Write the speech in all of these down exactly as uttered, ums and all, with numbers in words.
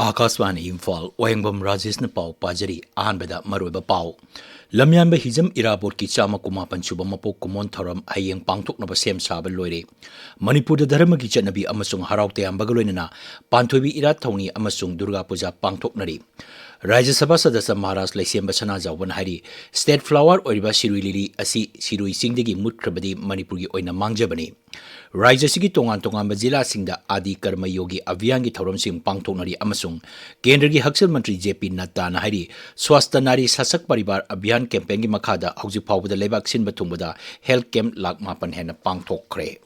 ꯑꯥꯀꯥꯁꯕꯥꯅꯤ ꯏꯝꯐꯥꯜ, ꯋꯥꯍꯦꯡꯕꯝ ꯔꯥꯖꯦꯁꯅ ꯄꯥꯎ ꯄꯥꯖꯔꯤ꯫ ꯑꯍꯥꯟꯕꯗ ꯃꯔꯨꯑꯣꯏꯕ ꯄꯥꯎ꯫ ꯂꯝꯌꯥꯟꯕ ꯍꯤꯖꯝ ꯏꯔꯥꯕꯣꯠꯀꯤ ꯆꯥꯝꯃ ꯀꯨꯟꯃꯥꯄꯟ ꯁꯨꯕ ꯃꯄꯣꯛ ꯀꯨꯝꯑꯣꯟ ꯊꯧꯔꯝ ꯍꯌꯦꯡ ꯄꯥꯡꯊꯣꯛꯅꯕ ꯁꯦꯝ ꯁꯥꯕ ꯂꯣꯏꯔꯦ꯫ ꯃꯅꯤꯄꯨꯔꯗ ꯙꯔꯃꯒꯤ ꯆꯠꯅꯕꯤ ꯑꯃꯁꯨꯡ ꯍꯔꯥꯎ ꯇꯌꯥꯝꯕꯒ ꯂꯣꯏꯅꯅ ꯄꯥꯟꯊꯣꯏꯕꯤ ꯏꯔꯥꯠ ꯊꯧꯅꯤ ꯑꯃꯁꯨꯡ ꯗꯨꯔꯒꯥ ꯄꯨꯖꯥ ꯄꯥꯡꯊꯣꯛꯅꯔꯤ꯫ ꯔꯥꯖ꯭ꯌ ꯁꯚꯥ ꯁꯗꯁ꯭ꯌ ꯃꯍꯥꯔꯥꯖ ꯂꯩꯁꯦꯝꯕ ꯁꯅꯥꯖꯥꯎꯕꯅ ꯍꯥꯏꯔꯤ, state flower ꯑꯣꯏꯔꯤꯕ ꯁꯤꯔꯨꯏ ꯂꯤꯂꯤ ꯑꯁꯤ ꯁꯤꯔꯨꯏ ꯆꯤꯡꯗꯒꯤ ꯃꯨꯠꯈ꯭ꯔꯕꯗꯤ ꯃꯅꯤꯄꯨꯔꯒꯤ ꯑꯣꯏꯅ ꯃꯥꯡꯖꯕꯅꯤ꯫ ꯔꯥꯖ꯭ꯌ ꯑꯁꯤꯒꯤ ꯇꯣꯉꯥꯟ ꯇꯣꯉꯥꯟꯕ ꯖꯤꯂꯥꯁꯤꯡꯗ ꯑꯥꯗꯤ ꯀꯔꯃ ꯌꯣꯒꯤ ꯑꯚꯤꯌꯥꯟꯒꯤ ꯊꯧꯔꯝꯁꯤꯡ ꯄꯥꯡꯊꯣꯛꯅꯔꯤ ꯑꯃꯁꯨꯡ ꯀꯦꯟꯗ꯭ꯔꯒꯤ ꯍꯛꯁꯦꯜ ꯃꯟꯇ꯭ꯔꯤ ꯖꯦ ꯄꯤ ꯅꯠꯇꯥꯅ ꯍꯥꯏꯔꯤ, ꯁ꯭ꯋꯥꯁꯊ ꯅꯥꯔꯤ ꯁꯥꯁꯛ ꯄꯔꯤꯕꯥꯔ ꯑꯚꯤꯌꯥꯟ campaignꯒꯤ ꯃꯈꯥꯗ ꯍꯧꯖꯤꯛ ꯐꯥꯎꯕꯗ ꯂꯩꯕꯥꯛ ꯁꯤꯟꯕ ꯊꯨꯡꯕꯗ health camp ꯂꯥꯈ ꯃꯥꯄꯟ ꯍꯦꯟꯅ ꯄꯥꯡꯊꯣꯛꯈ꯭ꯔꯦ꯫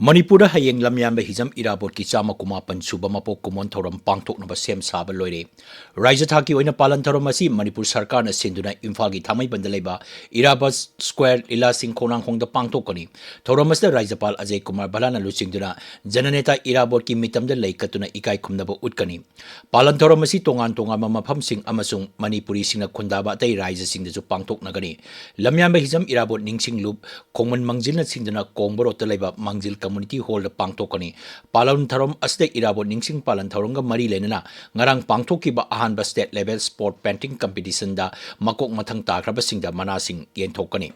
ꯃꯅꯤꯄꯨꯔꯗ ꯍꯌꯦꯡ ꯂꯝꯌꯥꯟꯕ ꯍꯤꯖꯝ ꯏꯔꯥꯕꯣꯠꯀꯤ ꯆꯥꯝꯃ ꯀꯨꯟꯃꯥꯄꯟ ꯁꯨꯕ ꯃꯄꯣꯛ ꯀꯨꯝꯑꯣꯟ ꯊꯧꯔꯝ ꯄꯥꯡꯊꯣꯛꯅꯕ ꯁꯦꯝ ꯁꯥꯕ ꯂꯣꯏꯔꯦ꯫ ꯔꯥꯖ꯭ꯌ ꯊꯥꯛꯀꯤ ꯑꯣꯏꯅ ꯄꯥꯂꯟ ꯊꯧꯔꯝ ꯑꯁꯤ ꯃꯅꯤꯄꯨꯔ ꯁꯔꯀꯥꯔꯅ ꯁꯤꯟꯗꯨꯅ ꯏꯝꯐꯥꯜꯒꯤ ꯊꯥꯡꯃꯩꯕꯟꯗ ꯂꯩꯕ ꯏꯔꯥꯕꯣꯠ ꯁ꯭ꯀ꯭ꯋꯥꯔ ꯂꯤꯂꯥ ꯁꯤꯡ ꯈꯣꯡꯅꯥꯡꯈꯣꯡꯗ ꯄꯥꯡꯊꯣꯛꯀꯅꯤ꯫ ꯊꯧꯔꯝ ꯑꯁꯤꯗ ꯔꯥꯖ꯭ꯌꯄꯥꯜ ꯑꯖꯌ ꯀꯨꯃꯥꯔ ꯚꯜꯂꯥꯅ ꯂꯨꯆꯤꯡꯗꯨꯅ ꯖꯅꯅꯦꯇꯥ ꯏꯔꯥꯕꯣꯠꯀꯤ ꯃꯤꯇꯝꯗ ꯂꯩ ꯀꯠꯇꯨꯅ ꯏꯀꯥꯏ ꯈꯨꯝꯅꯕ ꯎꯠꯀꯅꯤ꯫ ꯄꯥꯂꯟ ꯊꯧꯔꯝ ꯑꯁꯤ ꯇꯣꯉꯥꯟ ꯇꯣꯉꯥꯟꯕ ꯃꯐꯝꯁꯤꯡ ꯑꯃꯁꯨꯡ ꯃꯅꯤꯄꯨꯔꯤꯁꯤꯡꯅ ꯈꯨꯟꯗꯥꯕ ꯑꯇꯩ ꯔꯥꯖ꯭ꯌꯁꯤꯡꯗꯁꯨ ꯄꯥꯡꯊꯣꯛꯅꯒꯅꯤ꯫ ꯂꯝꯌꯥꯟꯕ ꯍꯤꯖꯝ ꯏꯔꯥꯕꯣꯠ ꯅꯤꯡꯁꯤꯡꯂꯨꯞ ꯈꯣꯡꯃꯟ ꯃꯥꯡꯖꯤꯜꯅ ꯁꯤꯡꯗꯨꯅ ꯀꯣꯡꯕ ꯔꯣꯗꯇ ꯂꯩꯕ ꯃꯥꯡꯖꯤꯜ community hallꯗ ꯄꯥꯡꯊꯣꯛꯀꯅꯤ꯫ ꯄꯥꯂꯟ ꯊꯧꯔꯝ ꯑꯁꯤꯗ ꯏꯔꯥꯕꯣꯠ ꯅꯤꯡꯁꯤꯡ ꯄꯥꯂꯟ ꯊꯧꯔꯝꯒ ꯃꯔꯤ ꯂꯩꯅꯅ ꯉꯔꯥꯡ ꯄꯥꯡꯊꯣꯛꯈꯤꯕ ꯑꯍꯥꯟꯕ state level sport painting competitionꯗ ꯃꯀꯣꯛ ꯃꯊꯪ ꯇꯥꯈ꯭ꯔꯕꯁꯤꯡꯗ ꯃꯅꯥꯁꯤꯡ ꯌꯦꯟꯊꯣꯛꯀꯅꯤ꯫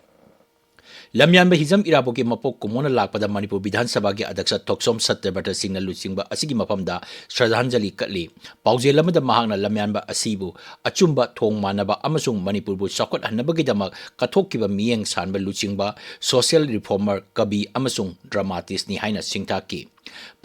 ꯂꯝꯌꯥꯟꯕ ꯍꯤꯖꯝ ꯏꯔꯥꯕꯣꯠꯀꯤ ꯃꯄꯣꯛ ꯀꯨꯝꯑꯣꯟꯅ ꯂꯥꯛꯄꯗ ꯃꯅꯤꯄꯨꯔ ꯕꯤꯙꯥꯟ ꯁꯚꯥꯒꯤ ꯑꯗ꯭ꯌꯛꯁ ꯊꯣꯛꯆꯣꯝ ꯁꯇ꯭ꯌꯕ꯭ꯔꯇ ꯁꯤꯡꯅ ꯂꯨꯆꯤꯡꯕ ꯑꯁꯤꯒꯤ ꯃꯐꯝꯗ ꯁ꯭ꯔꯗꯥꯟꯖꯂꯤ ꯀꯠꯂꯤ꯫ ꯄꯥꯎꯖꯦꯜ ꯑꯃꯗ ꯃꯍꯥꯛꯅ ꯂꯝꯌꯥꯟꯕ ꯑꯁꯤꯕꯨ ꯑꯆꯨꯝꯕ ꯊꯣꯡ ꯃꯥꯟꯅꯕ ꯑꯃꯁꯨꯡ ꯃꯅꯤꯄꯨꯔꯕꯨ ꯆꯥꯎꯈꯠꯍꯟꯅꯕꯒꯤꯗꯃꯛ ꯀꯠꯊꯣꯛꯈꯤꯕ ꯃꯤꯠꯌꯦꯡ ꯁꯥꯟꯕ ꯂꯨꯆꯤꯡꯕ, social reformer, ꯀꯕꯤ ꯑꯃꯁꯨꯡ dramatistꯅꯤ ꯍꯥꯏꯅ ꯁꯤꯡꯊꯥꯈꯤ꯫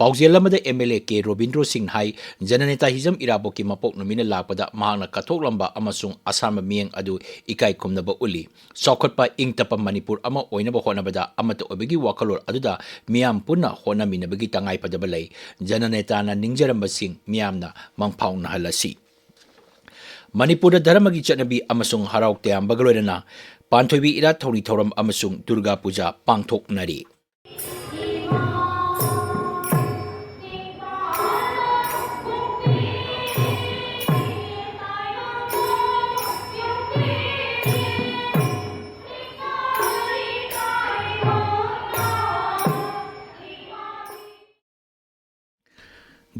ꯄꯥꯎꯖꯦꯜ ꯑꯃꯗ MLA ꯀꯦ ꯔꯣꯕꯤꯟꯗ꯭ꯔꯣ ꯁꯤꯡꯅ ꯍꯥꯏ, ꯖꯅꯅꯦꯇꯥ ꯍꯤꯖꯝ ꯏꯔꯥꯕꯣꯠꯀꯤ ꯃꯄꯣꯛ ꯅꯨꯃꯤꯠꯅ ꯂꯥꯛꯄꯗ ꯃꯍꯥꯛꯅ ꯀꯠꯊꯣꯛꯂꯝꯕ ꯑꯃꯁꯨꯡ ꯑꯁꯥꯟꯕ ꯃꯤꯠꯌꯦꯡ ꯑꯗꯨ ꯏꯀꯥꯏ ꯈꯨꯝꯅꯕ ꯎꯠꯂꯤ꯫ ꯆꯥꯎꯈꯠꯄ, ꯏꯪ ꯇꯞꯄ ꯃꯅꯤꯄꯨꯔ ꯑꯃ ꯑꯣꯏꯅꯕ ꯍꯣꯠꯅꯕꯗ ꯑꯃꯠꯇ ꯑꯣꯏꯕꯒꯤ ꯋꯥꯈꯜꯂꯣꯟ ꯑꯗꯨꯗ ꯃꯤꯌꯥꯝ ꯄꯨꯟꯅ ꯍꯣꯠꯅꯃꯤꯟꯅꯕꯒꯤ ꯇꯉꯥꯏꯐꯗꯕ ꯂꯩ꯫ ꯖꯅꯅꯦꯇꯥꯅ ꯅꯤꯡꯖꯔꯝꯕꯁꯤꯡ ꯃꯤꯌꯥꯝꯅ ꯃꯪꯐꯥꯎꯅꯍꯜꯂꯁꯤ꯫ ꯃꯅꯤꯄꯨꯔꯗ ꯙꯔꯃꯒꯤ ꯆꯠꯅꯕꯤ ꯑꯃꯁꯨꯡ ꯍꯔꯥꯎ ꯇꯌꯥꯝꯕꯒ ꯂꯣꯏꯅꯅ ꯄꯥꯟꯊꯣꯏꯕꯤ ꯏꯔꯥꯠ ꯊꯧꯔꯤ ꯊꯧꯔꯝ ꯑꯃꯁꯨꯡ ꯗꯨꯔꯒꯥ ꯄꯨꯖꯥ ꯄꯥꯡꯊꯣꯛꯅꯔꯤ꯫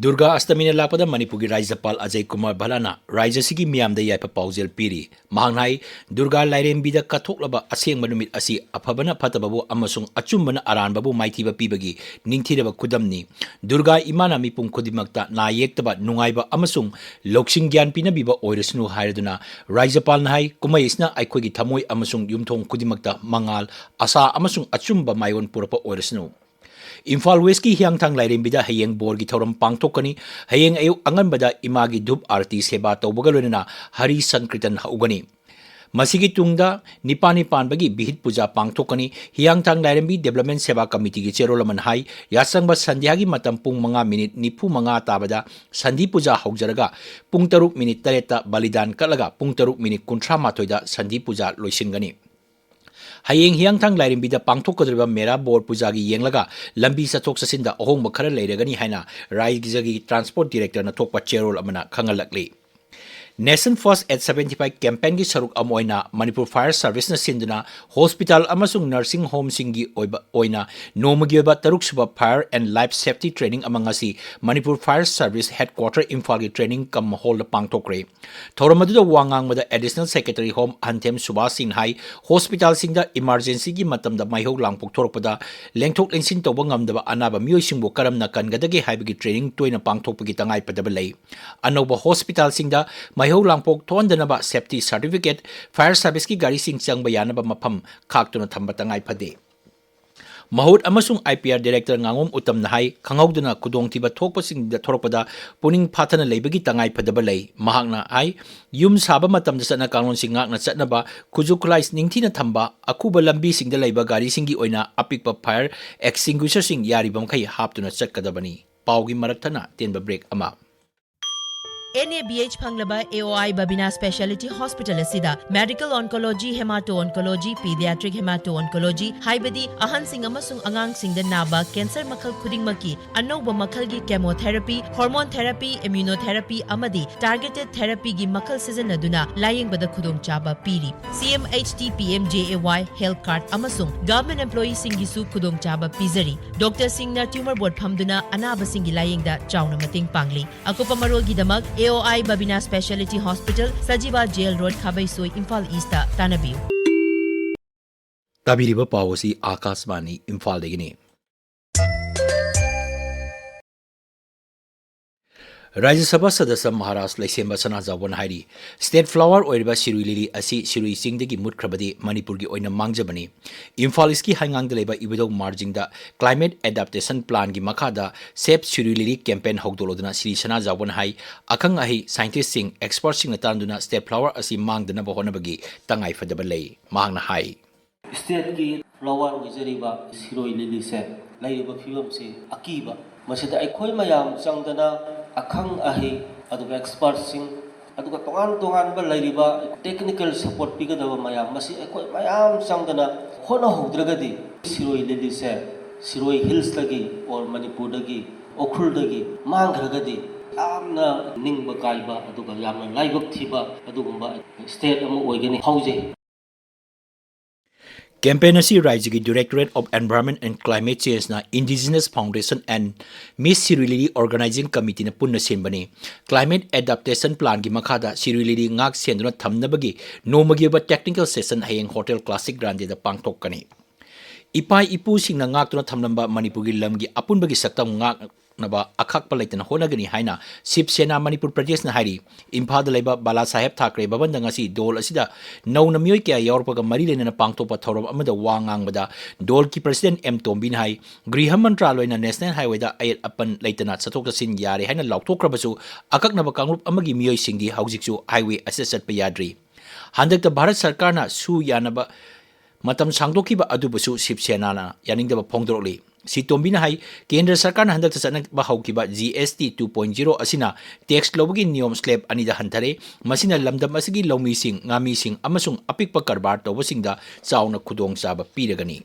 ꯗꯨꯔꯒꯥ ꯑꯁꯇꯃꯤꯅ ꯂꯥꯛꯄꯗ ꯃꯅꯤꯄꯨꯔꯒꯤ ꯔꯥꯖ꯭ꯌꯄꯥꯜ ꯑꯖꯌ ꯀꯨꯃꯥꯔ ꯚꯜꯂꯥꯅ ꯔꯥꯖ꯭ꯌꯁꯤꯒꯤ ꯃꯤꯌꯥꯝꯗ ꯌꯥꯏꯐ ꯄꯥꯎꯖꯦꯜ ꯄꯤꯔꯤ꯫ ꯃꯍꯥꯛꯅ ꯍꯥꯏ, ꯗꯨꯔꯒꯥ ꯂꯥꯏꯔꯦꯝꯕꯤꯗ ꯀꯠꯊꯣꯛꯂꯕ ꯑꯁꯦꯡꯕ ꯅꯨꯃꯤꯠ ꯑꯁꯤ ꯑꯐꯕꯅ ꯐꯠꯇꯕꯕꯨ ꯑꯃꯁꯨꯡ ꯑꯆꯨꯝꯕꯅ ꯑꯔꯥꯟꯕꯕꯨ ꯃꯥꯏꯊꯤꯕ ꯄꯤꯕꯒꯤ ꯅꯤꯡꯊꯤꯔꯕ ꯈꯨꯗꯝꯅꯤ꯫ ꯗꯨꯔꯒꯥ ꯏꯃꯥꯅ ꯃꯤꯄꯨꯝ ꯈꯨꯗꯤꯡꯃꯛꯇ ꯅꯥ ꯌꯦꯛꯇꯕ, ꯅꯨꯡꯉꯥꯏꯕ ꯑꯃꯁꯨꯡ ꯂꯧꯁꯤꯡ ꯒ꯭ꯌꯥꯟ ꯄꯤꯅꯕꯤꯕ ꯑꯣꯏꯔꯁꯅꯨ ꯍꯥꯏꯔꯗꯨꯅ ꯔꯥꯖ꯭ꯌꯄꯥꯜꯅ ꯍꯥꯏ, ꯀꯨꯝꯍꯩ ꯑꯁꯤꯅ ꯑꯩꯈꯣꯏꯒꯤ ꯊꯃꯣꯏ ꯑꯃꯁꯨꯡ ꯌꯨꯝꯊꯣꯡ ꯈꯨꯗꯤꯡꯃꯛꯇ ꯃꯉꯥꯜ, ꯑꯁꯥ ꯑꯃꯁꯨꯡ ꯑꯆꯨꯝꯕ ꯃꯥꯏꯑꯣꯟ ꯄꯨꯔꯛꯄ ꯑꯣꯏꯔꯁꯅꯨ꯫ ꯏꯝꯐꯥꯜ ꯋꯦꯁꯀꯤ ꯍꯤꯌꯥꯡꯊꯥꯡ ꯂꯥꯏꯔꯦꯝꯕꯤꯗ ꯍꯌꯦꯡ ꯕꯣꯔꯒꯤ ꯊꯧꯔꯝ ꯄꯥꯡꯊꯣꯛꯀꯅꯤ꯫ ꯍꯌꯦꯡ ꯑꯌꯨꯛ ꯑꯉꯟꯕꯗ ꯏꯃꯥꯒꯤ ꯙꯨꯞ ꯑꯥꯔꯇꯤ ꯁꯦꯕꯥ ꯇꯧꯕꯒ ꯂꯣꯏꯅꯅ ꯍꯔꯤ ꯁꯪꯀ꯭ꯔꯤꯇꯟ ꯍꯧꯒꯅꯤ꯫ ꯃꯁꯤꯒꯤ ꯇꯨꯡꯗ ꯅꯤꯄꯥꯅꯤ ꯄꯥꯟꯕꯒꯤ ꯕꯤꯍꯤꯠ ꯄꯨꯖꯥ ꯄꯥꯡꯊꯣꯛꯀꯅꯤ꯫ ꯍꯤꯌꯥꯡꯊꯥꯡ ꯂꯥꯏꯔꯦꯝꯕꯤ ꯗꯦꯕꯂꯞꯃꯦꯟ ꯁꯦꯕꯥ ꯀꯃꯤꯇꯤꯒꯤ ꯆꯦꯔꯣꯜ ꯑꯃꯅ ꯍꯥꯏ, ꯌꯥꯆꯪꯕ ꯁꯟꯙ꯭ꯌꯥꯒꯤ ꯃꯇꯝ ꯄꯨꯡ ꯃꯉꯥ ꯃꯤꯅꯤꯠ ꯅꯤꯐꯨ ꯃꯉꯥ ꯇꯥꯕꯗ ꯁꯟꯙꯤ ꯄꯨꯖꯥ ꯍꯧꯖꯔꯒ ꯄꯨꯡ ꯇꯔꯨꯛ ꯃꯤꯅꯤꯠ ꯇꯔꯦꯠꯇ ꯕꯂꯤꯗꯥꯟ ꯀꯠꯂꯒ ꯄꯨꯡ ꯇꯔꯨꯛ ꯃꯤꯅꯤꯠ ꯀꯨꯟꯊ꯭ꯔꯥ ꯃꯥꯊꯣꯏꯗ ꯁꯟꯙꯤ ꯄꯨꯖꯥ ꯂꯣꯏꯁꯤꯟꯒꯅꯤ꯫ ꯍꯌꯦꯡ ꯍꯤꯌꯥꯡꯊꯥꯡ ꯂꯥꯏꯔꯦꯝꯕꯤꯗ ꯄꯥꯡꯊꯣꯛꯀꯗꯧꯔꯤꯕ ꯃꯦꯔꯥ ꯕꯣꯔ ꯄꯨꯖꯥꯒꯤ ꯌꯦꯡꯂꯒ ꯂꯝꯕꯤ ꯆꯠꯊꯣꯛ ꯆꯠꯁꯤꯟꯗ ꯑꯍꯣꯡꯕ ꯈꯔ ꯂꯩꯔꯒꯅꯤ ꯍꯥꯏꯅ ꯔꯥꯏꯖ꯭ꯌꯒꯤ ꯇ꯭ꯔꯥꯟꯁꯄꯣꯔꯠ ꯗꯤꯔꯦꯛꯇꯔꯅ ꯊꯣꯛꯄ ꯆꯦꯔꯣꯜ ꯑꯃꯅ ꯈꯪꯍꯜꯂꯛꯂꯤ꯫ Nation First at seventy five campaignꯒꯤ ꯁꯔꯨꯛ ꯑꯃ ꯑꯣꯏꯅ ꯃꯅꯤꯄꯨꯔ ꯐꯥꯌꯔ ꯁꯔꯚꯤꯁꯅ ꯁꯤꯟꯗꯨꯅ ꯍꯣꯁꯄꯤꯇꯥꯜ ꯑꯃꯁꯨꯡ ꯅꯔꯁꯤꯡ ꯍꯣꯝꯁꯤꯡꯒꯤ ꯑꯣꯏꯕ, ꯑꯣꯏꯅ ꯅꯣꯡꯃꯒꯤ ꯑꯣꯏꯕ ꯇꯔꯨꯛꯁꯨꯕ Fire and Life Safety Training ꯑꯃ ꯉꯁꯤ ꯃꯅꯤꯄꯨꯔ ꯐꯥꯌꯔ ꯁꯔꯚꯤꯁ ꯍꯦꯗꯀ꯭ꯋꯥꯇꯔ ꯏꯝꯐꯥꯜꯒꯤ ꯇ꯭ꯔꯦꯅꯤꯡ ꯀꯝ ꯍꯣꯜꯗ ꯄꯥꯡꯊꯣꯛꯈ꯭ꯔꯦ꯫ ꯊꯧꯔꯝ ꯑꯗꯨꯗ ꯋꯥ ꯉꯥꯡꯕꯗ ꯑꯦꯗꯤꯁꯅꯦꯜ ꯁꯦꯀ꯭ꯔꯦꯇꯔꯤ ꯍꯣꯝ ꯍꯟꯊꯦꯝ ꯁꯨꯕꯥꯁ ꯁꯤꯡꯅ ꯍꯥꯏ, ꯍꯣꯁꯄꯤꯇꯥꯜꯁꯤꯡꯗ ꯏꯃꯥꯔꯖꯦꯟꯁꯤꯒꯤ ꯃꯇꯝꯗ ꯃꯥꯏꯍꯧ ꯂꯥꯡꯄꯣꯛ ꯊꯣꯔꯛꯄꯗ ꯂꯦꯡꯊꯣꯛ ꯂꯦꯡꯁꯤꯟ ꯇꯧꯕ ꯉꯝꯗꯕ ꯑꯅꯥꯕ ꯃꯤꯑꯣꯏꯁꯤꯡꯕꯨ ꯀꯔꯝꯅ ꯀꯟꯒꯗꯒꯦ ꯍꯥꯏꯕꯒꯤ ꯇ꯭ꯔꯦꯅꯤꯡ ꯇꯣꯏꯅ ꯄꯥꯡꯊꯣꯛꯄꯒꯤ ꯇꯉꯥꯏꯐꯗꯕ ꯂꯩ꯫ ꯑꯅꯧꯕ ꯍꯣꯁꯄꯤꯇꯥꯜꯁꯤꯡꯗ ꯃꯥꯏꯍꯧ ꯂꯥꯡꯄꯣꯛ ꯊꯣꯛꯍꯟꯗꯅꯕ ꯁꯦꯐꯇꯤ ꯁꯥꯔꯇꯤꯐꯤꯀꯦꯠ, ꯐꯥꯌꯔ ꯁꯥꯔꯚꯤꯁꯀꯤ ꯒꯥꯔꯤꯁꯤꯡ ꯆꯪꯕ ꯌꯥꯅꯕ ꯃꯐꯝ ꯈꯥꯛꯇꯨꯅ ꯊꯝꯕ ꯇꯉꯥꯏ ꯐꯗꯦ꯫ ꯃꯍꯨꯠ ꯑꯃꯁꯨꯡ IPR ꯗꯥꯏꯔꯦꯛꯇꯔ ꯉꯥꯉꯣꯝ ꯎꯇꯝꯅ ꯍꯥꯏ, ꯈꯪꯍꯧꯗꯅ ꯈꯨꯗꯣꯡꯊꯤꯕ ꯊꯣꯛꯄꯁꯤꯡꯗ ꯊꯣꯔꯛꯄꯗ ꯄꯨꯛꯅꯤꯡ ꯐꯥꯊꯅ ꯂꯩꯕꯒꯤ ꯇꯉꯥꯏ ꯐꯗꯕ ꯂꯩ꯫ ꯃꯍꯥꯛꯅ ꯍꯥꯏ, ꯌꯨꯝ ꯁꯥꯕ ꯃꯇꯝꯗ ꯆꯠꯅ ꯀꯥꯡꯂꯣꯟꯁꯤꯡ ꯉꯥꯛꯅ ꯆꯠꯅꯕ, ꯈꯨꯠꯁꯨ ꯈꯨꯠꯂꯥꯏ ꯅꯤꯡꯊꯤꯅ ꯊꯝꯕ, ꯑꯈꯨꯕ ꯂꯝꯕꯤꯁꯤꯡꯗ ꯂꯩꯕ ꯒꯥꯔꯤꯁꯤꯡꯒꯤ ꯑꯣꯏꯅ ꯑꯄꯤꯛꯄ ꯐꯥꯌꯔ ꯑꯦꯛꯁꯇꯤꯡꯒ꯭ꯋꯤꯁꯔꯁꯤꯡ ꯌꯥꯔꯤꯕ ꯃꯈꯩ ꯍꯥꯞꯇꯨꯅ ꯆꯠꯀꯗꯕꯅꯤ꯫ ꯄꯥꯎꯒꯤ ꯃꯔꯛ ꯊꯠꯅ ꯑꯇꯦꯟꯕ ꯕ꯭ꯔꯦꯛ ꯑꯃ꯫ NABH ꯐꯪꯂꯕ AOI Babina Speciality Hospital ꯑꯁꯤꯗ Medical Oncology, Hemato-Oncology, Pediatric Hemato-Oncology, ꯍꯥꯏꯕꯗꯤ ꯑꯍꯟꯁꯤꯡ ꯑꯃꯁꯨꯡ ꯑꯉꯥꯡꯁꯤꯡꯗ ꯅꯥꯕ cancer ꯃꯈꯜ ꯈꯨꯗꯤꯡꯃꯛꯀꯤ ꯑꯅꯧꯕ ꯃꯈꯜꯒꯤ chemotherapy, hormone therapy, immunotherapy ꯑꯃꯗꯤ targeted therapyꯒꯤ ꯃꯈꯜ ꯁꯤꯖꯤꯟꯅꯗꯨꯅ ꯂꯥꯌꯦꯡꯕꯗ ꯈꯨꯗꯣꯡꯆꯥꯕ ꯄꯤꯔꯤ꯫ CMHT PMJAY health card ꯑꯃꯁꯨꯡ government employeeꯁꯤꯡꯒꯤꯁꯨ ꯈꯨꯗꯣꯡꯆꯥꯕ ꯄꯤꯖꯔꯤ꯫ ꯗꯣꯛꯇꯔꯁꯤꯡꯅ tumor board ꯐꯝꯗꯨꯅ ꯑꯅꯥꯕꯁꯤꯡꯒꯤ ꯂꯥꯌꯦꯡꯗ ꯆꯥꯎꯅ ꯃꯇꯦꯡ ꯄꯥꯡꯂꯤ꯫ ꯑꯀꯨꯞꯄ ꯃꯔꯣꯜꯒꯤꯗꯃꯛ AOI Babina Speciality Hospital, Sajiwa Jail Road, ꯈꯥꯕꯩꯁꯣꯏ, Imphal Eastꯇ ꯇꯥꯟꯅꯕꯤꯌꯨ꯫ ꯇꯥꯕꯤꯔꯤꯕ ꯄꯥꯎ ꯑꯁꯤ ꯑꯥꯀꯥꯁꯕꯥꯅꯤ ꯏꯝꯐꯥꯜꯗꯒꯤꯅꯤ꯫ ꯔꯥꯖ꯭ꯌ ꯁꯚꯥ ꯁꯗꯁ꯭ꯌ ꯃꯍꯥꯔꯥꯖ ꯂꯩꯁꯦꯝꯕ ꯁꯅꯥꯖꯥꯎꯕꯅ ꯍꯥꯏꯔꯤ, state flower ꯑꯣꯏꯔꯤꯕ ꯁꯤꯔꯨꯏ ꯂꯤꯂꯤ ꯑꯁꯤ ꯁꯤꯔꯨꯏ ꯆꯤꯡꯗꯒꯤ ꯃꯨꯠꯈ꯭ꯔꯕꯗꯤ ꯃꯅꯤꯄꯨꯔꯒꯤ ꯑꯣꯏꯅ ꯃꯥꯡꯖꯕꯅꯤ꯫ ꯏꯝꯐꯥꯜ ꯏꯁꯀꯤ ꯍꯩꯉꯥꯡꯗ ꯂꯩꯕ ꯏꯕꯨꯙꯧ ꯃꯥꯔꯖꯤꯡꯗ climate adaptation planꯒꯤ ꯃꯈꯥꯗ Save Sirui Lily campaign ꯍꯧꯗꯣꯛꯂꯗꯨꯅ Shri ꯁꯅꯥꯖꯥꯎꯕꯅ ꯍꯥꯏ, ꯑꯈꯪ ꯑꯍꯩ scientistꯁꯤꯡ, expertꯁꯤꯡꯅ ꯇꯥꯟꯅꯗꯨꯅ state flower ꯑꯁꯤ ꯃꯥꯡꯗꯅꯕ ꯍꯣꯠꯅꯕꯒꯤ ꯇꯉꯥꯏꯐꯗꯕ ꯂꯩ꯫ ꯃꯍꯥꯛꯅ ꯍꯥꯏ, stateꯀꯤ flower ꯑꯣꯏꯖꯔꯤꯕ ꯁꯤꯔꯣꯏ ꯂꯤꯂꯤꯁꯦ ꯂꯩꯔꯤꯕ ꯐꯤꯕꯝꯁꯤ ꯑꯀꯤꯕ, ꯃꯁꯤꯗ ꯑꯩꯈꯣꯏ ꯃꯌꯥꯝ ꯆꯪꯗꯅ ꯑꯈꯪ ꯑꯍꯩ, ꯑꯗꯨꯒ expertꯁꯤꯡ, ꯑꯗꯨꯒ ꯇꯣꯉꯥꯟ ꯇꯣꯉꯥꯟꯕ ꯂꯩꯔꯤꯕ technical support ꯄꯤꯒꯗꯕ ꯃꯌꯥꯝ, ꯃꯁꯤ ꯑꯩꯈꯣꯏ ꯃꯌꯥꯝ ꯆꯪꯗꯅ ꯍꯣꯠꯅꯍꯧꯗ꯭ꯔꯒꯗꯤ ꯁꯤꯔꯣꯏ ꯂꯤꯂꯤꯁꯦ ꯁꯤꯔꯣꯏ hillsꯇꯒꯤ or ꯃꯅꯤꯄꯨꯔꯗꯒꯤ, ꯎꯈ꯭ꯔꯨꯜꯗꯒꯤ ꯃꯥꯡꯈ꯭ꯔꯒꯗꯤ ꯌꯥꯝꯅ ꯅꯤꯡꯕ ꯀꯥꯏꯕ ꯑꯗꯨꯒ ꯌꯥꯝꯅ ꯂꯥꯏꯕꯛ ꯊꯤꯕ ꯑꯗꯨꯒꯨꯝꯕ state ꯑꯃ ꯑꯣꯏꯒꯅꯤ ꯍꯥꯏꯖꯩ꯫ Campaign ꯑꯁꯤ ꯔꯥꯖ꯭ꯌꯒꯤ Directorate of Environment and Climate Changeꯅ Indigenous Foundation and Miss Sirui Lily Organizing Committeeꯅ ꯄꯨꯟꯅ ꯁꯤꯟꯕꯅꯤ꯫ Climate Adaptation Planꯒꯤ ꯃꯈꯥꯗ ꯁꯤꯔꯨꯏ ꯂꯤꯂꯤ ꯉꯥꯛ ꯁꯦꯟꯗꯨꯅ ꯊꯝꯅꯕꯒꯤ ꯅꯣꯡꯃꯒꯤ ꯑꯣꯏꯕ technical session ꯍꯌꯦꯡ Hotel Classic Grandeꯗ ꯄꯥꯡꯊꯣꯛꯀꯅꯤ꯫ ꯏꯄꯥ ꯏꯄꯨꯁꯤꯡꯅ ꯉꯥꯛꯇꯨꯅ ꯊꯝꯂꯝꯕ ꯃꯅꯤꯄꯨꯔꯒꯤ ꯂꯝꯒꯤ ꯑꯄꯨꯟꯕꯒꯤ ꯁꯛꯇꯝ ꯉꯥꯛꯅꯕ ꯑꯈꯥꯛꯄ ꯂꯩꯇꯅ ꯍꯣꯠꯅꯒꯅꯤ ꯍꯥꯏꯅ ꯁꯤꯕ ꯁꯦꯅꯥ ꯃꯅꯤꯄꯨꯔ ꯄ꯭ꯔꯗꯦꯁꯅ ꯍꯥꯏꯔꯤ꯫ ꯏꯝꯐꯥꯜꯗ ꯂꯩꯕ ꯕꯥꯂꯥ ꯁꯥꯍꯦꯕ ꯊꯥꯀ꯭ꯔꯦ ꯚꯕꯟꯗ ꯉꯁꯤ ꯗꯣꯜ ꯑꯁꯤꯗ ꯅꯧꯅ ꯃꯤꯑꯣꯏ ꯀꯌꯥ ꯌꯥꯎꯔꯛꯄꯒ ꯃꯔꯤ ꯂꯩꯅꯅ ꯄꯥꯡꯊꯣꯛꯄ ꯊꯧꯔꯝ ꯑꯃꯗ ꯋꯥ ꯉꯥꯡꯕꯗ ꯗꯣꯜꯒꯤ president ꯑꯦꯝ ꯇꯣꯝꯕꯤꯅ ꯍꯥꯏ, ꯒ꯭ꯔꯤꯍ ꯃꯟꯇ꯭ꯔꯥꯂꯣꯏꯅ national highwayꯗ ꯑꯌꯦꯠ ꯑꯄꯟ ꯂꯩꯇꯅ ꯆꯠꯊꯣꯛ ꯆꯠꯁꯤꯟ ꯌꯥꯔꯦ ꯍꯥꯏꯅ ꯂꯥꯎꯊꯣꯛꯈ꯭ꯔꯕꯁꯨ, ꯑꯀꯛꯅꯕ ꯀꯥꯡꯂꯨꯞ ꯑꯃꯒꯤ ꯃꯤꯑꯣꯏꯁꯤꯡꯗꯤ ꯍꯧꯖꯤꯛꯁꯨ highway ꯑꯁꯤꯗ ꯆꯠꯄ ꯌꯥꯗ꯭ꯔꯤ꯫ ꯍꯟꯗꯛꯇ ꯚꯥꯔꯠ ꯁꯔꯀꯥꯔꯅ ꯁꯨ ꯌꯥꯅꯕ ꯃꯇꯝ ꯁꯥꯡꯗꯣꯛꯈꯤꯕ ꯑꯗꯨꯕꯨꯁꯨ ꯁꯤꯕ ꯁꯦꯅꯥꯅ ꯌꯥꯅꯤꯡꯗꯕ ꯐꯣꯡꯗꯣꯔꯛꯂꯤ꯫ ꯁꯤ ꯇꯣꯝꯕꯤꯅ ꯍꯥꯏ, ꯀꯦꯟꯗ꯭ꯔ ꯁꯔꯀꯥꯔꯅ ꯍꯟꯗꯛꯇ ꯆꯠꯅꯕ ꯍꯧꯈꯤꯕ G S T two point zero ꯑꯁꯤꯅ tax ꯂꯧꯕꯒꯤ ꯅꯤꯌꯣꯝ slab ꯑꯅꯤꯗ ꯍꯟꯊꯔꯦ꯫ ꯃꯁꯤꯅ ꯂꯝꯗꯝ ꯑꯁꯤꯒꯤ ꯂꯧꯃꯤꯁꯤꯡ, ꯉꯥꯃꯤꯁꯤꯡ ꯑꯃꯁꯨꯡ ꯑꯄꯤꯛꯄ ꯀꯔꯕꯥꯔ ꯇꯧꯕꯁꯤꯡꯗ ꯆꯥꯎꯅ ꯈꯨꯗꯣꯡꯆꯥꯕ ꯄꯤꯔꯒꯅꯤ꯫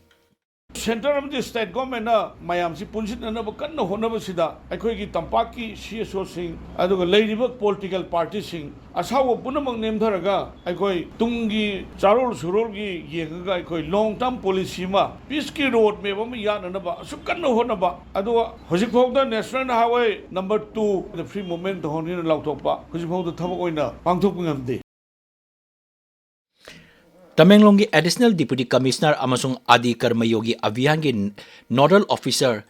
Centre ꯑꯃꯗꯤ state governmentꯅ ꯃꯌꯥꯝꯁꯤ ꯄꯨꯟꯁꯤꯟꯅꯅꯕ ꯀꯟꯅ ꯍꯣꯠꯅꯕꯁꯤꯗ ꯑꯩꯈꯣꯏꯒꯤ ꯇꯝꯄꯥꯛꯀꯤ C S Oꯁꯤꯡ ꯑꯗꯨꯒ ꯂꯩꯔꯤꯕ political partyꯁꯤꯡ ꯑꯁꯥꯎꯕ ꯄꯨꯝꯅꯃꯛ ꯅꯦꯝꯊꯔꯒ ꯑꯩꯈꯣꯏ ꯇꯨꯡꯒꯤ ꯆꯥꯔꯣꯜ ꯁꯨꯔꯣꯜꯒꯤ ꯌꯦꯡꯉꯒ ꯑꯩꯈꯣꯏ long term policy ꯑꯃ, peaceꯀꯤ road map ꯑꯃ ꯌꯥꯠꯅꯅꯕ ꯑꯁꯨꯛ ꯀꯟꯅ ꯍꯣꯠꯅꯕ, ꯑꯗꯨꯒ ꯍꯧꯖꯤꯛꯐꯥꯎꯗ National Highway number two free movement ꯇꯧꯍꯟꯅꯤꯅ ꯂꯥꯎꯊꯣꯛꯄ ꯍꯧꯖꯤꯛꯐꯥꯎꯗ ꯊꯕꯛ ꯑꯣꯏꯅ ꯄꯥꯡꯊꯣꯛꯄ ꯉꯝꯗꯦ꯫ ꯇꯃꯦꯡꯂꯣꯡꯒꯤ Additional Deputy Commissioner ꯑꯃꯁꯨꯡ ꯑꯥꯗꯤ ꯀꯔꯃꯌꯣꯒꯤ ꯑꯚꯤꯌꯥꯟꯒꯤ nodal officer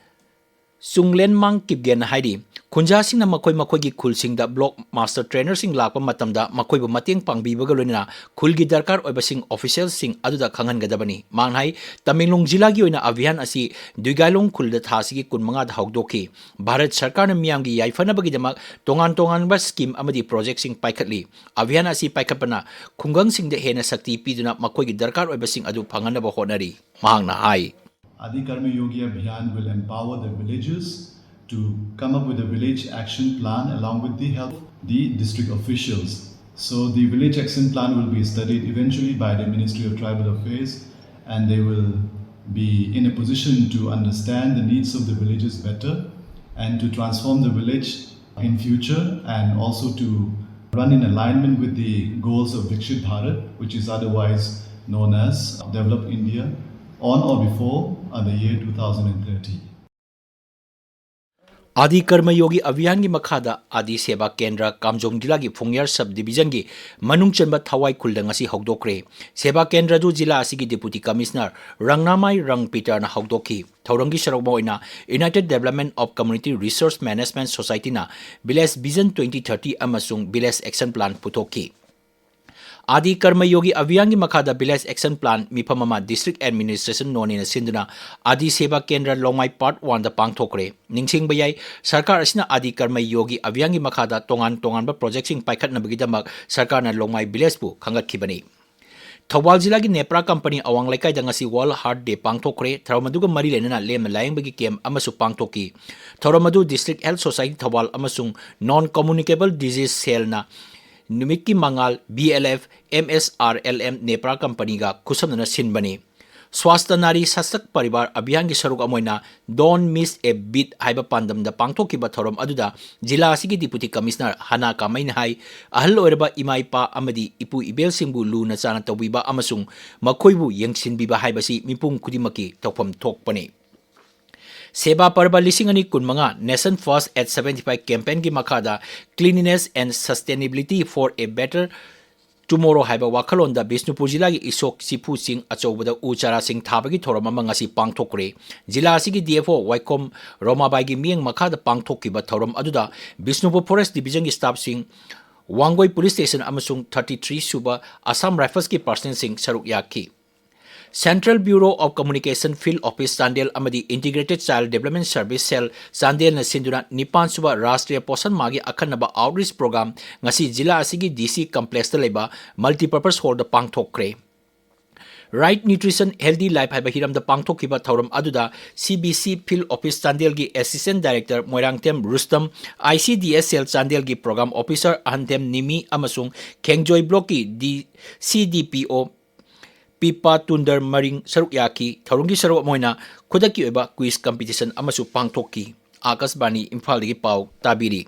ꯆꯨꯡꯂꯦꯟꯃꯥꯡ ꯀꯤꯞꯒꯦꯟꯅ ꯍꯥꯏꯔꯤ, ꯈꯨꯟꯖꯥꯁꯤꯡꯅ ꯃꯈꯣꯏ ꯃꯈꯣꯏꯒꯤ ꯈꯨꯜꯁꯤꯡꯗ block master trainerꯁꯤꯡ ꯂꯥꯛꯄ ꯃꯇꯝꯗ ꯃꯈꯣꯏꯕꯨ ꯃꯇꯦꯡ ꯄꯥꯡꯕꯤꯕꯒ ꯂꯣꯏꯅꯅ ꯈꯨꯜꯒꯤ ꯗꯔꯀꯥꯔ ꯑꯣꯏꯕꯁꯤꯡ officialꯁꯤꯡ ꯑꯗꯨꯗ ꯈꯪꯍꯟꯒꯗꯕꯅꯤ꯫ ꯃꯍꯥꯛꯅ ꯍꯥꯏ, ꯇꯃꯦꯡꯂꯣꯡ ꯖꯤꯂꯥꯒꯤ ꯑꯣꯏꯅ ꯑꯚꯤꯌꯥꯟ ꯑꯁꯤ ꯗꯨꯏꯒꯥꯏꯂꯣꯡ ꯈꯨꯜꯗ ꯊꯥ ꯑꯁꯤꯒꯤ ꯀꯨꯟꯃꯉꯥꯗ ꯍꯧꯗꯣꯛꯈꯤ꯫ ꯚꯥꯔꯠ ꯁꯔꯀꯥꯔꯅ ꯃꯤꯌꯥꯝꯒꯤ ꯌꯥꯏꯐꯅꯕꯒꯤꯗꯃꯛ ꯇꯣꯉꯥꯟ ꯇꯣꯉꯥꯟꯕ scheme ꯑꯃꯗꯤ projectꯁꯤꯡ ꯄꯥꯏꯈꯠꯂꯤ꯫ ꯑꯚꯤꯌꯥꯟ ꯑꯁꯤ ꯄꯥꯏꯈꯠꯄꯅ ꯈꯨꯡꯒꯪꯁꯤꯡꯗ ꯍꯦꯟꯅ ꯁꯛꯇꯤ ꯄꯤꯗꯨꯅ ꯃꯈꯣꯏꯒꯤ ꯗꯔꯀꯥꯔ ꯑꯣꯏꯕꯁꯤꯡ ꯑꯗꯨ ꯐꯪꯍꯟꯅꯕ ꯍꯣꯠꯅꯔꯤ꯫ ꯃꯍꯥꯛꯅ ꯍꯥꯏ, Adi Karma Yogi Abhiyan will empower the villages to come up with a village action plan along with the help of the district officials. So the village action plan will be studied eventually by the Ministry of Tribal Affairs, and they will be in a position to understand the needs of the villages better and to transform the village in future, and also to run in alignment with the goals of Viksit Bharat, which is otherwise known as Developed India, on or before, uh, the year two thousand and thirty. ꯑꯥꯗꯤ ꯀꯔꯃ ꯌꯣꯒꯤ ꯑꯚꯤꯌꯥꯟꯒꯤ ꯃꯈꯥꯗ ꯑꯥꯗꯤ ꯁꯦꯕꯥ ꯀꯦꯟꯗ꯭ꯔ ꯀꯥꯝꯖꯣꯡ ꯖꯤꯂꯥꯒꯤ ꯐꯨꯡꯌꯥꯔ sub divisionꯒꯤ ꯃꯅꯨꯡ ꯆꯟꯕ ꯊꯋꯥꯏ ꯈꯨꯜꯗ ꯉꯁꯤ ꯍꯧꯗꯣꯛꯈ꯭ꯔꯦ꯫ ꯁꯦꯕꯥ ꯀꯦꯟꯗ꯭ꯔ ꯑꯗꯨ ꯖꯤꯂꯥ ꯑꯁꯤꯒꯤ Deputy Commissioner ꯔꯪꯅꯥꯃꯥꯏ ꯔꯪ ꯄꯤꯇꯔꯅ ꯍꯧꯗꯣꯛꯈꯤ꯫ ꯊꯧꯔꯝꯒꯤ ꯁꯔꯨꯛ ꯑꯃ ꯑꯣꯏꯅ United Development of Community Resource Management Societyꯅ Village Vision twenty thirty ꯑꯃꯁꯨꯡ Village Action Plan ꯄꯨꯊꯣꯛꯈꯤ꯫ ꯑꯥꯗꯤ ꯀꯔꯃ ꯌꯣꯒꯤ ꯑꯚꯤꯌꯥꯟꯒꯤ ꯃꯈꯥꯗ Village Action Plan ꯃꯤꯐꯝ ꯑꯃ District Administration ꯅꯣꯅꯦꯅ ꯁꯤꯟꯗꯨꯅ ꯑꯥꯗꯤ ꯁꯦꯕꯥ ꯀꯦꯟꯗ꯭ꯔ ꯂꯣꯡꯃꯥꯏ Part Oneꯗ ꯄꯥꯡꯊꯣꯛꯈ꯭ꯔꯦ꯫ ꯅꯤꯡꯁꯤꯡꯕ ꯌꯥꯏ, ꯁꯔꯀꯥꯔ ꯑꯁꯤꯅ ꯑꯥꯗꯤ ꯀꯔꯃ ꯌꯣꯒꯤ ꯑꯚꯤꯌꯥꯟꯒꯤ ꯃꯈꯥꯗ ꯇꯣꯉꯥꯟ ꯇꯣꯉꯥꯟꯕ projectꯁꯤꯡ ꯄꯥꯏꯈꯠꯅꯕꯒꯤꯗꯃꯛ ꯁꯔꯀꯥꯔꯅ ꯂꯣꯡꯃꯥꯏ villageꯄꯨ ꯈꯟꯒꯠꯈꯤꯕꯅꯤ꯫ ꯊꯧꯕꯥꯜ ꯖꯤꯂꯥꯒꯤ ꯅꯦꯄ꯭ꯔꯥ ꯀꯝꯄꯅꯤ ꯑꯋꯥꯡ ꯂꯩꯀꯥꯏꯗ ꯉꯁꯤ World Heart Day ꯄꯥꯡꯊꯣꯛꯈ꯭ꯔꯦ꯫ ꯊꯧꯔꯝ ꯑꯗꯨꯒ ꯃꯔꯤ ꯂꯩꯅꯅ ꯂꯦꯝꯅ ꯂꯥꯌꯦꯡꯕꯒꯤ ꯀꯦꯝꯞ ꯑꯃꯁꯨ ꯄꯥꯡꯊꯣꯛꯈꯤ꯫ ꯊꯧꯔꯝ ꯑꯗꯨ District Health Society ꯊꯧꯕꯥꯜ ꯑꯃꯁꯨꯡ Non Communicable Disease Cell ꯅ ꯅꯨꯃꯤꯠꯀꯤ ꯃꯉꯥꯜ, B L F, M S R L M ꯅꯦꯄ꯭ꯔꯥ ꯀꯝꯄꯅꯤꯒ ꯈꯨꯠꯁꯝꯅꯅ ꯁꯤꯟꯕꯅꯤ꯫ Swasthya ꯅꯥꯔꯤ ꯁꯁꯛ ꯄꯔꯤꯕꯥꯔ ꯑꯚꯤꯌꯥꯟꯒꯤ ꯁꯔꯨꯛ ꯑꯃ ꯑꯣꯏꯅ Don't Miss a Beat ꯍꯥꯏꯕ ꯄꯥꯟꯗꯝꯗ ꯄꯥꯡꯊꯣꯛꯈꯤꯕ ꯊꯧꯔꯝ ꯑꯗꯨꯗ ꯖꯤꯂꯥ ꯑꯁꯤꯒꯤ Deputy Commissioner ꯍꯅꯥ ꯀꯥꯃꯩꯅ ꯍꯥꯏ, ꯑꯍꯜ ꯑꯣꯏꯔꯕ ꯏꯃꯥ ꯏꯄꯥ ꯑꯃꯗꯤ ꯏꯄꯨ ꯏꯕꯦꯜꯁꯤꯡꯕꯨ ꯂꯨꯅ ꯆꯥꯅ ꯇꯧꯕꯤꯕ ꯑꯃꯁꯨꯡ ꯃꯈꯣꯏꯕꯨ ꯌꯦꯡꯁꯤꯟꯕꯤꯕ ꯍꯥꯏꯕꯁꯤ ꯃꯤꯄꯨꯝ ꯈꯨꯗꯤꯡꯃꯛꯀꯤ ꯇꯧꯐꯝ ꯊꯣꯛꯄꯅꯤ꯫ ꯁꯦꯕꯥ ꯄꯔꯕ ꯂꯤꯁꯤꯡ ꯑꯅꯤ ꯀꯨꯟꯃꯉꯥ Nation First at seventy five campaign ꯒꯤ ꯃꯈꯥꯗ Cleanliness and Sustainability for a Better Tomorrow ꯍꯥꯏꯕ ꯋꯥꯈꯜꯂꯣꯟꯗ ꯕꯤꯁꯅꯨꯄꯨꯔ ꯖꯤꯂꯥꯒꯤ ꯏꯁꯣꯛ ꯆꯤꯐꯨ ꯆꯤꯡ ꯑꯆꯧꯕꯗ ꯎ ꯆꯥꯔꯥꯁꯤꯡ ꯊꯥꯕꯒꯤ ꯊꯧꯔꯝ ꯑꯃ ꯉꯁꯤ ꯄꯥꯡꯊꯣꯛꯈ꯭ꯔꯦ꯫ ꯖꯤꯂꯥ ꯑꯁꯤꯒꯤ D F O ꯋꯥꯏꯈꯣꯝ ꯔꯣꯃꯥꯕꯥꯏꯒꯤ ꯃꯤꯠꯌꯦꯡ ꯃꯈꯥꯗ ꯄꯥꯡꯊꯣꯛꯈꯤꯕ ꯊꯧꯔꯝ ꯑꯗꯨꯗ ꯕꯤꯁꯅꯨꯄꯨꯔ Forest Division ꯒꯤ staff ꯁꯤꯡ, ꯋꯥꯡꯒꯣꯏ Police Station ꯑꯃꯁꯨꯡ thirty three ꯁꯨꯕ Assam Rifles ꯀꯤ personnel ꯁꯤꯡ ꯁꯔꯨꯛ ꯌꯥꯈꯤ꯫ Central Bureau of Communication Field Office Chandel ꯑꯃꯗꯤ Integrated Child Development Service Cell ꯆꯥꯟꯗꯦꯜꯅ ꯁꯤꯟꯗꯨꯅ ꯅꯤꯄꯥꯟ ꯁꯨꯕ ꯔꯥꯁꯇ꯭ꯔꯤꯌꯥ ꯄꯣꯁꯟ ꯃꯥꯍꯒꯤ ꯑꯈꯟꯅꯕ outreach program ꯉꯁꯤ ꯖꯤꯂꯥ ꯑꯁꯤꯒꯤ D C complex ꯇ ꯂꯩꯕ Multipurpose Hall ꯗ ꯄꯥꯡꯊꯣꯛꯈ꯭ꯔꯦ꯫ Right Nutrition, Healthy Life ꯍꯥꯏꯕ ꯍꯤꯔꯝꯗ ꯄꯥꯡꯊꯣꯛꯈꯤꯕ ꯊꯧꯔꯝ ꯑꯗꯨꯗ C B C Field Office ꯆꯥꯟꯗꯦꯜꯒꯤ Assistant Director Moirangthem ꯔꯨꯁꯇꯝ, I C D S Cell ꯆꯥꯟꯗꯦꯜꯒꯤ Program Officer ꯑꯍꯟꯊꯦꯝ ꯅꯤꯃꯤ ꯑꯃꯁꯨꯡ ꯈꯦꯡꯖꯣꯏ Block ꯀꯤ D-, C D P O ꯄꯤꯄꯥ ꯇꯨꯟꯗꯔ ꯃꯔꯤꯡ ꯁꯔꯨꯛ ꯌꯥꯈꯤ꯫ ꯊꯧꯔꯝꯒꯤ ꯁꯔꯨꯛ ꯑꯃ ꯑꯣꯏꯅ ꯈꯨꯗꯛꯀꯤ ꯑꯣꯏꯕ quiz competition ꯑꯃꯁꯨ ꯄꯥꯡꯊꯣꯛꯈꯤ꯫ ꯑꯥꯀꯥꯁꯕꯥꯅꯤ ꯏꯝꯐꯥꯜꯗꯒꯤ ꯄꯥꯎ ꯇꯥꯕꯤꯔꯤ꯫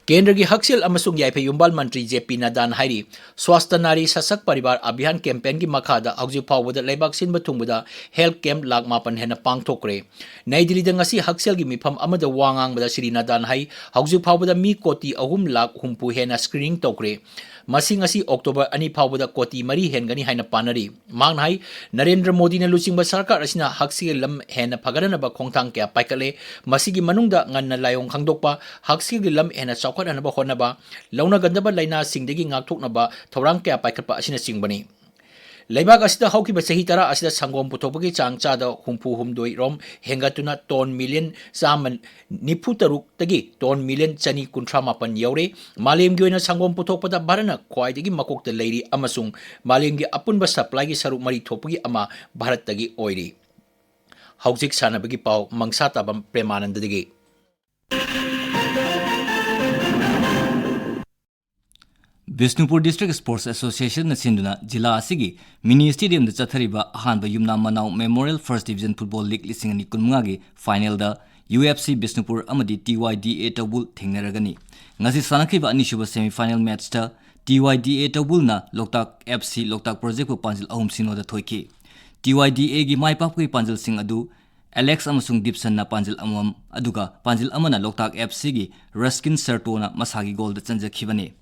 ꯀꯦꯟꯗ꯭ꯔꯒꯤ ꯍꯛꯁꯦꯜ ꯑꯃꯁꯨꯡ ꯌꯥꯏꯐ ꯌꯨꯝꯕꯥꯜ ꯃꯟꯇ꯭ꯔꯤ J P ꯅꯗꯥꯅ ꯍꯥꯏꯔꯤ, ꯁ꯭ꯋꯥꯁꯊ ꯅꯥꯔꯤ ꯁꯁꯛ ꯄꯔꯤꯕꯥꯔ ꯑꯚꯤꯌꯥꯟ campaign ꯒꯤ ꯃꯈꯥꯗ ꯍꯧꯖꯤꯛ ꯐꯥꯎꯕꯗ ꯂꯩꯕꯥꯛ ꯁꯤꯟꯕ ꯊꯨꯡꯕꯗ health camp ꯂꯥꯈ ꯃꯥꯄꯟ ꯍꯦꯟꯅ ꯄꯥꯡꯊꯣꯛꯈ꯭ꯔꯦ꯫ ꯅꯩ ꯗꯤꯜꯂꯤꯗ ꯉꯁꯤ ꯍꯛꯁꯦꯜꯒꯤ ꯃꯤꯐꯝ ꯑꯃꯗ ꯋꯥ ꯉꯥꯡꯕꯗ ꯁ꯭ꯔꯤ ꯅꯗꯥꯅ ꯍꯥꯏ, ꯍꯧꯖꯤꯛ ꯐꯥꯎꯕꯗ ꯃꯤ ꯀꯣꯇꯤ ꯑꯍꯨꯝ ꯂꯥꯈ ꯍꯨꯝꯐꯨ ꯍꯦꯟꯅ screening ꯇꯧꯈ꯭ꯔꯦ꯫ ꯃꯁꯤꯡ ꯑꯁꯤ October ꯑꯅꯤ ꯐꯥꯎꯕꯗ ꯀꯣꯇꯤ ꯃꯔꯤ ꯍꯦꯟꯒꯅꯤ ꯍꯥꯏꯅ ꯄꯥꯅꯔꯤ꯫ ꯃꯍꯥꯛꯅ ꯍꯥꯏ, ꯅꯔꯦꯟꯗ꯭ꯔ ꯃꯣꯗꯤꯅ ꯂꯨꯆꯤꯡꯕ ꯁꯔꯀꯥꯔ ꯑꯁꯤꯅ ꯍꯛꯁꯦꯜꯒꯤ ꯂꯝ ꯍꯦꯟꯅ ꯐꯒꯠꯍꯟꯅꯕ ꯈꯣꯡꯊꯥꯡ ꯀꯌꯥ ꯄꯥꯏꯈꯠꯂꯦ꯫ ꯃꯁꯤꯒꯤ ꯃꯅꯨꯡꯗ ꯉꯟꯅ ꯂꯥꯏꯑꯣꯡ ꯈꯪꯗꯣꯛꯄ, ꯍꯛꯁꯦꯜꯒꯤ ꯂꯝ ꯍꯦꯟꯅ ꯆꯥꯎꯈꯠꯍꯟꯅꯕ ꯍꯣꯠꯅꯕ, ꯂꯧꯅꯒꯟꯗꯕ ꯂꯥꯏꯅꯥꯁꯤꯡꯗꯒꯤ ꯉꯥꯛꯊꯣꯛꯅꯕ ꯊꯧꯔꯥꯡ ꯀꯌꯥ ꯄꯥꯏꯈꯠꯄ ꯑꯁꯤꯅꯆꯤꯡꯕꯅꯤ꯫ ꯂꯩꯕꯥꯛ ꯑꯁꯤꯗ ꯍꯧꯈꯤꯕ ꯆꯍꯤ ꯇꯔꯥ ꯑꯁꯤꯗ ꯁꯪꯒꯣꯝ ꯄꯨꯊꯣꯛꯄꯒꯤ ꯆꯥꯡ ꯆꯥꯗ ꯍꯨꯝꯐꯨ ꯍꯨꯝꯗꯣꯏ ꯔꯣꯝ ꯍꯦꯟꯒꯠꯇꯨꯅ ꯇꯣꯟ ꯃꯤꯂꯤꯌꯟ ꯆꯥꯝꯃ ꯅꯤꯐꯨ ꯇꯔꯨꯛꯇꯒꯤ ꯇꯣꯟ ꯃꯤꯂꯤꯌꯟ ꯆꯅꯤ ꯀꯨꯟꯊ꯭ꯔꯥ ꯃꯥꯄꯟ ꯌꯧꯔꯦ꯫ ꯃꯥꯂꯦꯝꯒꯤ ꯑꯣꯏꯅ ꯁꯪꯒꯣꯝ ꯄꯨꯊꯣꯛꯄꯗ ꯚꯥꯔꯠꯅ ꯈ꯭ꯋꯥꯏꯗꯒꯤ ꯃꯀꯣꯛꯇ ꯂꯩꯔꯤ ꯑꯃꯁꯨꯡ ꯃꯥꯂꯦꯝꯒꯤ ꯑꯄꯨꯟꯕ ꯁꯄ꯭ꯂꯥꯏꯒꯤ ꯁꯔꯨꯛ ꯃꯔꯤ ꯊꯣꯛꯄꯒꯤ ꯑꯃ ꯚꯥꯔꯠꯇꯒꯤ ꯑꯣꯏꯔꯤ꯫ ꯍꯧꯖꯤꯛ ꯁꯥꯟꯅꯕꯒꯤ ꯄꯥꯎ ꯃꯪꯁꯥ ꯇꯥꯕꯝ ꯄ꯭ꯔꯦꯃꯥꯅꯟꯗꯗꯒꯤ꯫ ꯕꯤꯁꯅꯨꯄꯨꯔ District Sports Associationꯅ ꯁꯤꯟꯗꯨꯅ ꯖꯤꯂꯥ ꯑꯁꯤꯒꯤ ꯃꯤꯅꯤ ꯁ꯭ꯇꯦꯗꯤꯌꯝꯗ ꯆꯠꯊꯔꯤꯕ ꯑꯍꯥꯟꯕ ꯌꯨꯝꯅꯥꯝ ꯃꯅꯥꯎ Memorial First Division Football League ꯂꯤꯁꯤꯡ ꯑꯅꯤ ꯀꯨꯟꯃꯉꯥꯒꯤ ꯐꯥꯏꯅꯦꯜꯗ ꯌꯨ ꯑꯦꯐ ꯁꯤ ꯕꯤꯁꯅꯨꯄꯨꯔ ꯑꯃꯗꯤ ꯇꯤ ꯋꯥꯏ ꯗꯤ ꯑꯦ ꯇꯧꯕꯨꯜ ꯊꯦꯡꯅꯔꯒꯅꯤ꯫ ꯉꯁꯤ ꯁꯥꯟꯅꯈꯤꯕ ꯑꯅꯤꯁꯨꯕ semi final matchꯇ ꯇꯤ ꯋꯥꯏ ꯗꯤ ꯑꯦ ꯇꯧꯕꯨꯜꯅ ꯂꯣꯛꯇꯥꯛ ꯑꯦꯐ ꯁꯤ ꯂꯣꯛꯇꯥꯛ ꯄ꯭ꯔꯣꯖꯦꯛꯄꯨ ꯄꯥꯟꯖꯤꯜ ꯑꯍꯨꯝ ꯁꯤꯅꯣꯗ ꯊꯣꯏꯈꯤ꯫ ꯇꯤ ꯋꯥꯏ ꯗꯤ ꯑꯦꯒꯤ ꯃꯥꯏ ꯄꯥꯛꯄꯒꯤ ꯄꯥꯟꯖꯤꯜꯁꯤꯡ ꯑꯗꯨ ꯑꯦꯂꯦꯛꯁ ꯑꯃꯁꯨꯡ ꯗꯤꯞꯁꯟꯅ ꯄꯥꯟꯖꯤꯜ ꯑꯃꯃꯝ, ꯑꯗꯨꯒ ꯄꯥꯟꯖꯤꯜ ꯑꯃꯅ ꯂꯣꯛꯇꯥꯛ ꯑꯦꯐ ꯁꯤꯒꯤ ꯔꯁꯀꯤꯟ ꯁꯔꯇꯣꯅ ꯃꯁꯥꯒꯤ ꯒꯣꯜꯗ ꯆꯟꯖꯈꯤꯕꯅꯤ꯫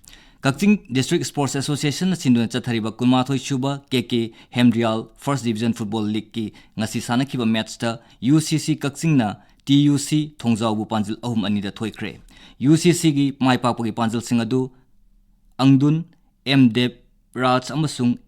ꯀꯛꯆꯤꯡ District Sports Associationꯅ ꯁꯤꯟꯗꯨꯅ ꯆꯠꯊꯔꯤꯕ ꯀꯨꯟꯃꯥꯊꯣꯏ ꯁꯨꯕ ꯀꯦ ꯀꯦ ꯍꯦꯝꯗ꯭ꯔꯤꯌꯥꯜ First Division Football Leagueꯀꯤ ꯉꯁꯤ ꯁꯥꯟꯅꯈꯤꯕ matchꯇ ꯌꯨ ꯁꯤ ꯁꯤ ꯀꯛꯆꯤꯡꯅ ꯇꯤ ꯌꯨ ꯁꯤ ꯊꯣꯡꯖꯥꯎꯕꯨ ꯄꯥꯟꯖꯤꯜ ꯑꯍꯨꯝ ꯑꯅꯤꯗ ꯊꯣꯏꯈ꯭ꯔꯦ꯫ ꯌꯨ ꯁꯤ ꯁꯤꯒꯤ ꯃꯥꯏ ꯄꯥꯛꯄꯒꯤ ꯄꯥꯟꯖꯤꯜꯁꯤꯡ ꯑꯗꯨ ꯑꯪꯗꯨꯟ, ꯑꯦꯝ ꯗꯦꯕ ꯔꯥꯖ ꯑꯃꯁꯨꯡ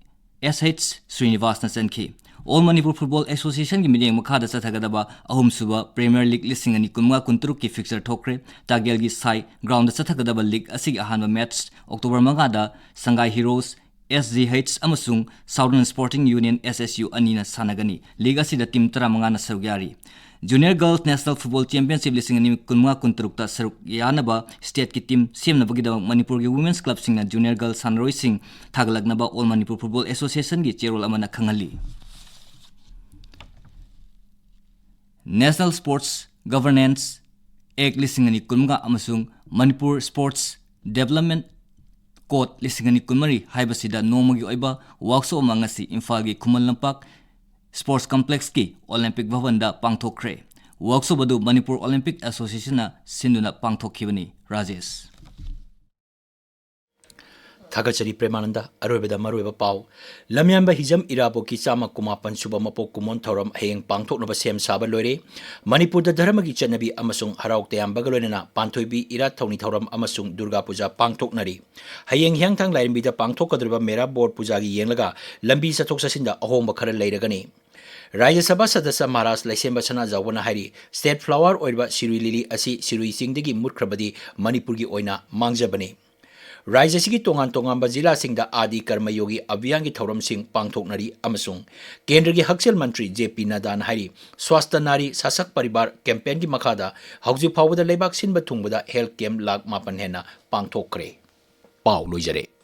ꯑꯦꯁ ꯑꯩꯆ ꯁ꯭ꯔꯤꯅꯤꯕꯥꯁꯅ ꯆꯟꯈꯤ꯫ All Manipur Football Associationꯒꯤ ꯃꯤꯠꯌꯦꯡ ꯃꯈꯥꯗ ꯆꯠꯊꯒꯗꯕ ꯑꯍꯨꯝꯁꯨꯕ Premier League ꯂꯤꯁꯤꯡ ꯑꯅꯤ ꯀꯨꯟꯃꯉꯥ ꯀꯨꯟꯇꯔꯨꯛꯀꯤ fixture ꯊꯣꯛꯈ꯭ꯔꯦ꯫ ꯇꯥꯒꯦꯜꯒꯤ ꯁꯥꯏ groundꯗ ꯆꯠꯊꯒꯗꯕ league ꯑꯁꯤꯒꯤ ꯑꯍꯥꯟꯕ match October ꯃꯉꯥꯗ ꯁꯪꯒꯥꯏ ꯍꯤꯔꯣꯁ, ꯑꯦꯁ ꯖꯤ ꯑꯩꯆ ꯑꯃꯁꯨꯡ Southern Sporting Union, S S U, ꯑꯅꯤꯅ ꯁꯥꯟꯅꯒꯅꯤ꯫ League ꯑꯁꯤꯗ team ꯇꯔꯥꯃꯉꯥꯅ ꯁꯔꯨꯛ ꯌꯥꯔꯤ꯫ Junior Girls National Football Championship ꯂꯤꯁꯤꯡ ꯑꯅꯤ ꯀꯨꯟꯃꯉꯥ ꯀꯨꯟꯇꯔꯨꯛꯇ ꯁꯔꯨꯛ ꯌꯥꯅꯕ stateꯀꯤ team ꯁꯦꯝꯅꯕꯒꯤꯗꯃꯛ ꯃꯅꯤꯄꯨꯔꯒꯤ women's clubꯁꯤꯡꯅ junior girls ꯁꯥꯟꯅꯔꯣꯏꯁꯤꯡ ꯊꯥꯒꯠꯂꯛꯅꯕ All Manipur Football Associationꯒꯤ ꯆꯦꯔꯣꯜ ꯑꯃꯅ ꯈꯪꯍꯜꯂꯤ꯫ National Sports Governance Act ꯂꯤꯁꯤꯡ ꯑꯅꯤ ꯀꯨꯟꯃꯉꯥ ꯑꯃꯁꯨꯡ Manipur Sports Development Code ꯂꯤꯁꯤꯡ ꯑꯅꯤ ꯀꯨꯟꯃꯔꯤ ꯍꯥꯏꯕꯁꯤꯗ ꯅꯣꯡꯃꯒꯤ ꯑꯣꯏꯕ workshop ꯑꯃ ꯉꯁꯤ ꯏꯝꯐꯥꯜꯒꯤ Khuman Lampak Sports Complexꯀꯤ Olympic ꯚꯕꯟꯗ ꯄꯥꯡꯊꯣꯛꯈ꯭ꯔꯦ꯫ Workshop ꯑꯗꯨ Manipur Olympic Associationꯅ ꯁꯤꯟꯗꯨꯅ ꯄꯥꯡꯊꯣꯛꯈꯤꯕꯅꯤ꯫ ꯔꯥꯖꯦꯁ꯫ ꯊꯥꯒꯠꯆꯔꯤ ꯄ꯭ꯔꯦꯃꯥꯅꯟꯗ꯫ ꯑꯔꯣꯏꯕꯗ ꯃꯔꯨꯑꯣꯏꯕ ꯄꯥꯎ꯫ ꯂꯝꯌꯥꯟꯕ ꯍꯤꯖꯝ ꯏꯔꯥꯕꯣꯠꯀꯤ ꯆꯥꯝꯃ ꯀꯨꯟꯃꯥꯄꯟ ꯁꯨꯕ ꯃꯄꯣꯛ ꯀꯨꯝꯑꯣꯟ ꯊꯧꯔꯝ ꯍꯌꯦꯡ ꯄꯥꯡꯊꯣꯛꯅꯕ ꯁꯦꯝ ꯁꯥꯕ ꯂꯣꯏꯔꯦ꯫ ꯃꯅꯤꯄꯨꯔꯗ ꯙꯔꯃꯒꯤ ꯆꯠꯅꯕꯤ ꯑꯃꯁꯨꯡ ꯍꯔꯥꯎ ꯇꯌꯥꯝꯕꯒ ꯂꯣꯏꯅꯅ ꯄꯥꯟꯊꯣꯏꯕꯤ ꯏꯔꯥꯠ ꯊꯧꯅꯤ ꯊꯧꯔꯝ ꯑꯃꯁꯨꯡ ꯗꯨꯔꯒꯥ ꯄꯨꯖꯥ ꯄꯥꯡꯊꯣꯛꯅꯔꯤ꯫ ꯍꯌꯦꯡ ꯍꯤꯌꯥꯡꯊꯥꯡ ꯂꯥꯏꯔꯦꯝꯕꯤꯗ ꯄꯥꯡꯊꯣꯛꯀꯗꯧꯔꯤꯕ ꯃꯦꯔꯥ ꯕꯣꯔ ꯄꯨꯖꯥꯒꯤ ꯌꯦꯡꯂꯒ ꯂꯝꯕꯤ ꯆꯠꯊꯣꯛ ꯆꯠꯁꯤꯟꯗ ꯑꯍꯣꯡꯕ ꯈꯔ ꯂꯩꯔꯒꯅꯤ꯫ ꯔꯥꯖ꯭ꯌ ꯁꯚꯥ ꯁꯗꯁ꯭ꯌ ꯃꯍꯥꯔꯥꯖ ꯂꯩꯁꯦꯝꯕ ꯁꯅꯥꯖꯥꯎꯕꯅ ꯍꯥꯏꯔꯤ, state flower ꯑꯣꯏꯔꯤꯕ ꯁꯤꯔꯨꯏ ꯂꯤꯂꯤ ꯑꯁꯤ ꯁꯤꯔꯨꯏ ꯆꯤꯡꯗꯒꯤ ꯃꯨꯠꯈ꯭ꯔꯕꯗꯤ ꯃꯅꯤꯄꯨꯔꯒꯤ ꯑꯣꯏꯅ ꯃꯥꯡꯖꯕꯅꯤ꯫ ꯔꯥꯖ꯭ꯌ ꯑꯁꯤꯒꯤ ꯇꯣꯉꯥꯟ ꯇꯣꯉꯥꯟꯕ ꯖꯤꯂꯥꯁꯤꯡꯗ ꯑꯥꯗꯤ ꯀꯔꯃꯌꯣꯒꯤ ꯑꯚꯤꯌꯥꯟꯒꯤ ꯊꯧꯔꯝꯁꯤꯡ ꯄꯥꯡꯊꯣꯛꯅꯔꯤ ꯑꯃꯁꯨꯡ ꯀꯦꯟꯗ꯭ꯔꯒꯤ ꯍꯛꯁꯦꯜ ꯃꯟꯇ꯭ꯔꯤ ꯖꯦ ꯄꯤ ꯅꯗꯥꯅ ꯍꯥꯏꯔꯤ, ꯁ꯭ꯋꯥꯁꯊ ꯅꯥꯔꯤ ꯁꯥꯁꯛ ꯄꯔꯤꯕꯥꯔ campaignꯒꯤ ꯃꯈꯥꯗ ꯍꯧꯖꯤꯛ ꯐꯥꯎꯕꯗ ꯂꯩꯕꯥꯛ ꯁꯤꯟꯕ ꯊꯨꯡꯕꯗ health camp ꯂꯥꯈ ꯃꯥꯄꯟ ꯍꯦꯟꯅ ꯄꯥꯡꯊꯣꯛꯈ꯭ꯔꯦ꯫ ꯄꯥꯎ ꯂꯣꯏꯖꯔꯦ꯫